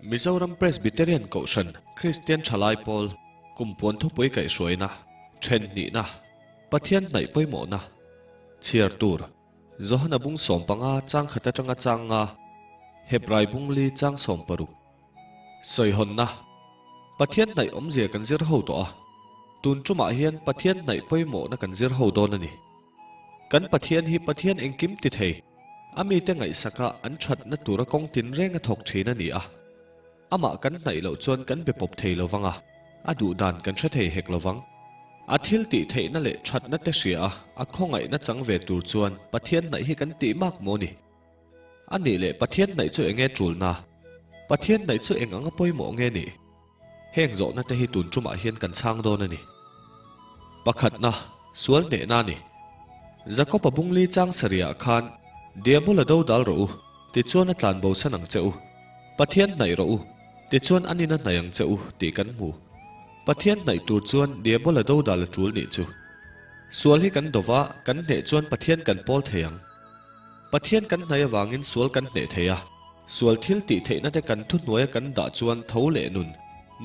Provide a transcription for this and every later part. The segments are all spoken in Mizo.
Mizoram Presbyterian Kohhran Kristian Thalai Pawl Kumpuan Thupui Kaihhruaina, Thenhnihna, Pathian Hnaih Pawimawhna, Chhiar Tur, Johana bung 15 chang khat atanga chang nga, Hebrai bung li chang 16. Sawihawnna, Pathian hnaih awmzia kan zir ho tawh a, tun tumah hian Pathian hnaih pawimawhna kan zir ho dawn a ni. Kan Pathian hi Pathian engkim ti thei, a mite ngaihsaka an thatna tura kawng tinreng a thawk thin a ni a. Amah kan hnaih loh chuan kan be pawp thei lovang a, a duh dan kan hre thei hek lovang. A thil tih theihna leh thatna te hria a, a khawngaihna chang ve tur chuan Pathian hnaih hi kan tih mak maw ni? A nih leh Pathian hnaih chu enge tulna? Pathian hnaih chu eng anga pawimawh nge ni? Heng zawhna te hi tun tumah hian kan chhang dawn a ni. Pakhatna, sual hnehna a ni. Jakob-a bungli chang sarihah khan, Diabola do dal rawh u, tichuan a tlan bo san ang che u. Pathian hnaih rawh u, tichuan a nina hnaih ang che u, tih kan hmu. Pathian hnaih tur chuan Diabola do dal a tul nih chu. Sual hi kan dova, kan hneh chuan Pathian kan pawl thei ang. Pathian kan hnaih avangin sual kan hneh thei a, sual thil tih theihna te kan thuhnuaia kan dah chuan tho leh nun,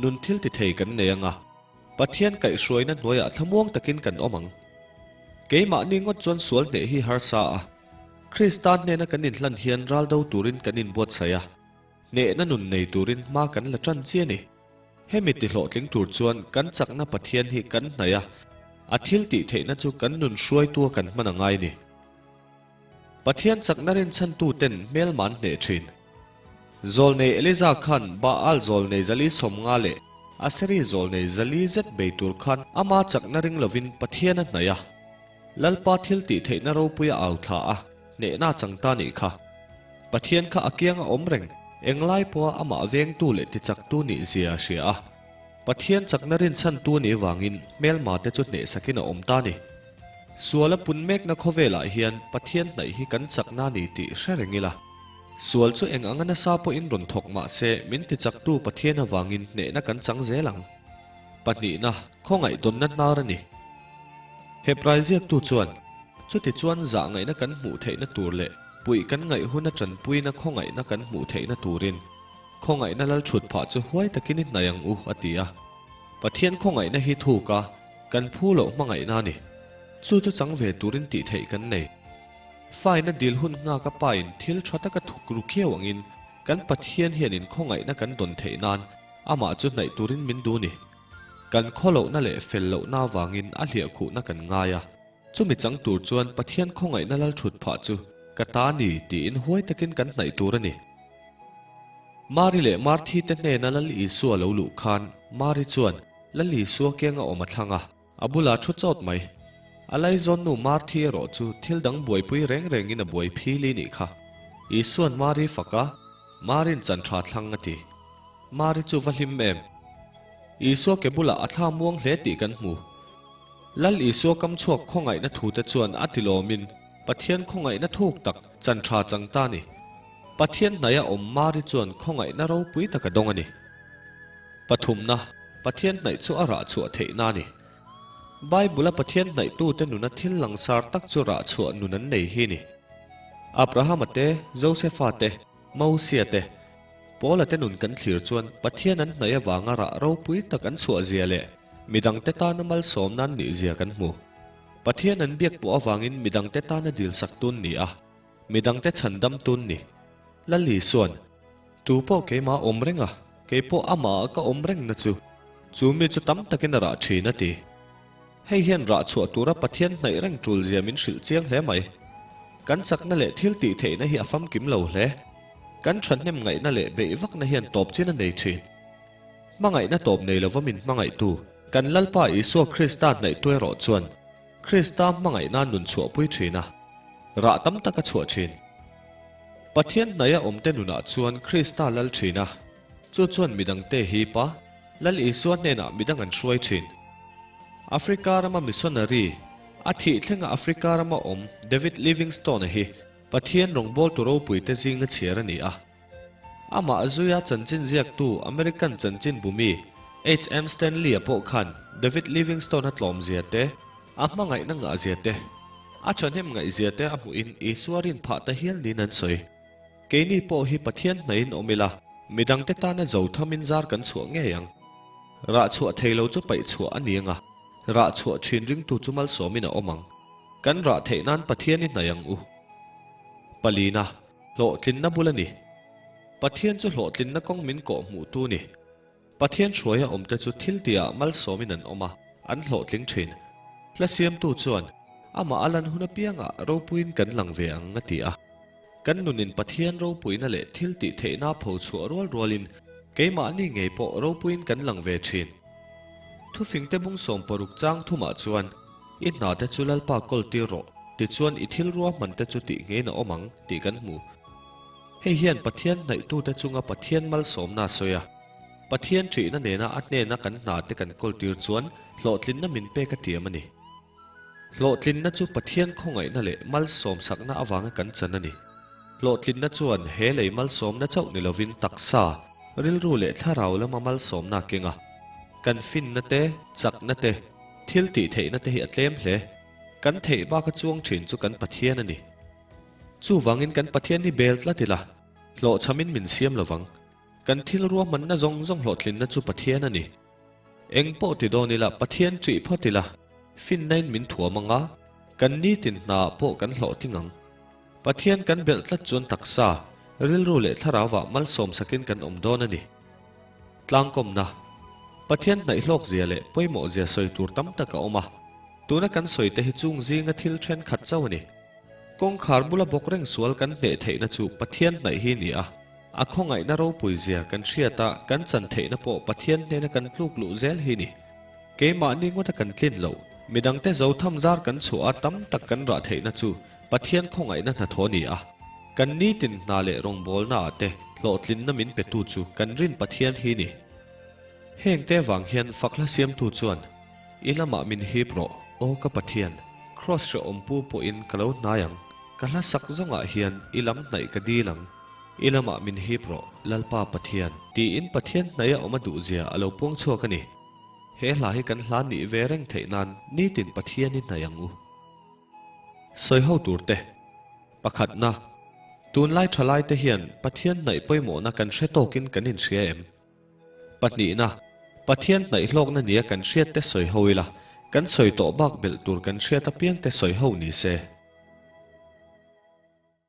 nun thil ti thei kan nei ang a, Pathian kaihhruaina hnuaiah thlamuang takin kan awm ang. Keimahni ngawt chuan sual hneh hi harsa a, Krista hnena kan inhlan hian ral do turin kan inbuatsaih a, hnehna nun nei turin hma kan la tan chiah a ni. Hemi ti hlawhtling tur chuan kan chakna Pathian hi kan hnaih a, a thil tih theihna chu kan nun hruaitua kan hman a ngai a ni. Pathian chakna rinchhantu ten hmelma an hneh thin. Zawlnei Eliza khan Baal zawlnei zali 50 leh Aseri zawlnei zali zet bei tur khan ama chakna ring lovin Pathian a hnaih a. Lalpa thil tih theihna ropui a au thla a, hnehna chang ta nih kha. Pathian kha a kiang a awm reng, englai pawha amah vengtu leh tichaktu nih zia a hria a. Pathian chakna rinchhantu a nih vangin hmelma te chu hnehsakin a awm ta ni. Sual a pun mekna khawvelah hian Pathian hnaih hi kan chakna a ni tih hre reng ila. Sual chu eng anga nasa pawhin rawn thawk mah se min tichaktu Pathian avangin hnehna kan chang zel ang. Pahnihna, khawngaih dawnna hnar a ni. Hebrai ziaktu chuan, Chuti chuan zah ngaihna kan hmuh theihna tur leh puih kan ngaih huna tanpuina khawngaihna kan hmuh theihna turin khawngaihna lal thut phah chu huai takin i hnaih ang u, a ti a. Pathian khawngaihna hi thuk a. Kan phu loh hmangaihna a ni. Chu chu chang ve turin tih theih kan nei. Faina dil hun nghak a pain thil tha taka thuk ru khiau angin kan Pathian hian inkhawngaihna kan dawn theih nan amah chu hnaih turin min duh ni. Kan khawlohna leh fel lohna avangin a hliahkhuhna kan ngai a. Chumi chang tur chuan Pathian khawngaihna lal thut phah chu ka ta ni tiin huai takin kan hnaih tur a ni. Mari leh Marthi te hnena Lal Isua lo luh khan Mari chuan Lal Isua keng a awm a thlang a, a bulah thu chawt mai. A laizawnnu Marthi erawh chu thil dang buaipui reng rengin a buai phili nih kha. Isua'n Mari fak a, Marin chan tha thlang a ti. Mari chu va hlim em? Isua ke bulah a thla muang hle tih kan hmu. Lal Isua kam chhuak khawngaihna thute chuan a ti lawmin Pathian khawngaihna thuk tak chan tha chang ta ni. Pathian hnaia awm Mari chuan khawngaihna ropui tak a dawng a ni. Pathumna, Pathian hnaih chu a rah chhuah theihna a ni. Bible-a Pathian hnaihtute nuna thil langsar tak chu rah chhuah nun an nei hi a ni. Abrahama te, Josefa te, Mosia te, Paula te nun kan thlir chuan Pathian an hnaih avanga rah ropui tak an chhuah zia leh midangte tana malsawmna an nih zia kan hmu. Pathian an biak pawh avangin midangte tana dilsak tun ni a. Midangte chhandam tun ni. Lali chuan, Tu pawh keimah awm reng a, kei pawh amah ka awm reng na chu, chu mi chu tam takin a rah thin a ti. Hei hian rah chhuah tura Pathian hnaih reng tul zia min hrilh chiang hle mai. Kan chakna leh thil tih theihna hi a famkim lo hle. Kan thahnem ngaihna leh beih vakna hian tawp chin a nei thin. Hmangaihna tawp nei lova min hmangaihtu, kan Lalpa Isua Krista hnaihtu erawh chuan, Krista hmangaihna nun chhuahpui thin a, rah tam tak a chhuah thin. Pathian hnaia awmte nunah chuan Krista lal thin a, chu chuan midangte hip a, Lal Isua hnenah midang an hruai thin. Africa rama missionary, a thih thlenga Africa rama awm David Livingstone-a hi Pathian rawngbawltu ropuite zinga chhiar a ni a. Amah zuia chanchin ziaktu American chanchinbu mi HM Stanley-a pawh khan David Livingstone-a tlawmzia te, a hmangaihna ngahzia te, a thahnem ngaihzia te a hmuhin Isua rin phah ta hial niin an sawi. Keini pawh hi Pathian hnaihin awm ila, Midangte tana zo thamin zar kan chhuah ngei ang. Rah chhuah thei lo chu paih chhuah a ni ang a, rah chhuah thin ringtu chu malsawmin a awm ang. Kan rah theih nan Pathian i hnaih ang u. Palina, hlawhtlinna bul a ni. Pathian chu hlawhtlinna kawng min kawh hmuhtu ni. Pathian hruaia awmte chu thil tihah malsawmin an awm a, an hlawhtling thin. Hla siamtu chuan, Amah a lan hun apiangah ropuiin kan lang ve ang a ti a. Kan nunin Pathian ropuina leh thil tih theihna pho chhuah rual rualin keimahni ngei pawh ropuiin kan lang ve thin. Thufingte bung 60 chang thumah chuan, I hnate chu Lalpa kawl tir rawh, tichuan i thil ruahmante chu tih ngeiin a awm ang, tih kan hmu. Hei hian Pathian hnaihtute chunga Pathian malsawmna a sawi a. Pathian ṭihna nena a hnena kan hnate kan kawl tir chuan hlawhtlinna min pek a tiam a ni. Hlawhtlinna chu Pathian khawngaihna leh malsawmsakna avanga kan chan a ni. Hlawhtlinna chuan he lei malsawmna chauh ni lovin taksa, rilru leh thlarau lama malsawmna a keng a. Kan finna te, chakna te, thil tih theihna te hi a tlem hle. Kan theih baka chuang thin chu kan Pathian a ni. Chuvangin kan Pathian hi bel tlat ila, hlawhchhamin min siam lovang. Kan thil ruahmanna zawng zawng hlawhtlinna chu Pathian a ni. Eng pawh ti dawn ila Pathian ṭih phawt ila, finnain min thuam ang a, kan nitin hnaah pawh kan hlawhtling ang. Pathian kan belh tlat chuan taksa, rilru leh thlarauah malsawm sakin kan awm dawn a ni. Tlangkawmna, Pathian hnaihhlawk zia leh pawimawh zia sawi tur tam tak a awm a, tuna kan sawi te hi chung zinga thil thenkhat chauh a ni. Kawngkhar bula bawk reng sual kan hneh theihna chu Pathian hnaih hi ni a. A khawngaihna ropui zia kan hriat a, kan chan theihna pawh Pathian hnena kan tluk luh zel hi ni. Keimahni ngawta kan tlin lo, midangte zo tham zar kan chhuah a tam tak kan rah theihna chu Pathian khawngaihna hnathawh a ni a. Kan nitin hna leh rawngbawlna ah te hlawhtlinna min petu chu kan rin Pathian hi ni. Hengte vang hian fakhla siamtu chuan, I lamah min hip rawh, aw ka Pathian, Kraws hrehawm pu pawhin ka lo hnai ang, ka hla sak zawngah hian i lam hnaih ka dil ang. I lamah min hip rawh, Lalpa Pathian, tiin Pathian hnaia awm a duhzia a lo puang chhuak a ni. He hla hi kan hla nih ve reng theih nan nitin Pathian i hnaih ang u. Sawi ho tur te. Pakhatna, Tunlai thalaite hian Pathian hnaih pawimawhna kan hre tawkin kan inhria em? Pahnihna, Pathian hnaihhlawkna nia kan hriatte sawi ho ila, kan sawi tawh bak belh tur kan hriat apiangte sawi ho ni se.